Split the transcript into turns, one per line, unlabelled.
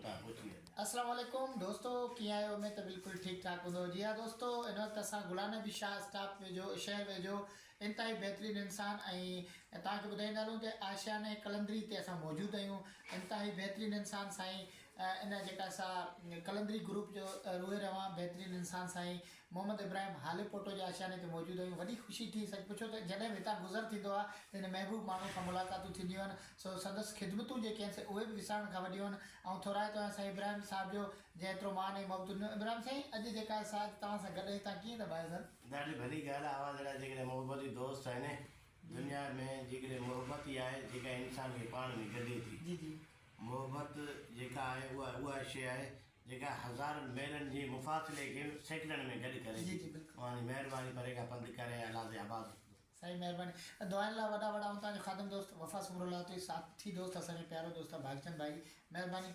هتان پهچي ويندا.
السلام عليڪم دوستو ڪيئن آهيو اميد ته بلڪل ٺيڪ ٺاڪ هوندو جي ها دوستو هن وقت اسان غلام نبي شاهه اسٽاپ ويجهو شهر ويجهو انتهائي بهترين انسان ۽ توهان کي ٻڌائيندا هلون ته آشيانه قلندري تي اسان موجود آهيون انتهائي بهترين انسان سائين ان جيڪا سا قلندري گروپ جو روح روان بهترين انسان سائين محمد ابراهيم هاليپوٽو جي آشياني تي موجود آهيون وڏي خوشي ٿي سچ پڇو ته جڏهن به هتان گذر ٿيندو آهي ته هن محبوب ماڻهو کان ملاقاتون ٿينديون آهن سو سندس خدمتون جيڪي آهن سي اهي به وسارڻ کان وڏيون آهن آئون ٿورائتو آهيان سائين ابراهيم صاحب جو جنهن ايترو مان ۽ محبتون ڏنو ابراهيم سائين اڄ جيڪا سا اڄ توهان سان گڏ آهيون توهان ڪيئن ٿا ڀانيو سر.
ڏاڍي ڀلي ڳالهه آهي اوهان جهڙا جيڪڏهن محبتي دوست آهن دنيا ۾ جيڪڏهن محبت ئي آهي جيڪا انسان کي پاڻ ۾ گڏي ٿي
جي جي.
محبت جيڪا آهي اها اها شيء آهي جيڪا هزارن ميلن جي مفاصلي کي سيڪنڊن ۾ گڏ ڪري
جي
ٿي.
جي بلڪل.
اوهان جي مهرباني پري کان پنڌ ڪري الله تي آباد رکندو.
سائين مهرباني دعائن لاء وڏا وڏا آئون توهان جو خادم دوست وفا سومرو لاء تي ساٿي دوست اسان جو پيارو دوست ڀاڳچند ڀائي مهرباني.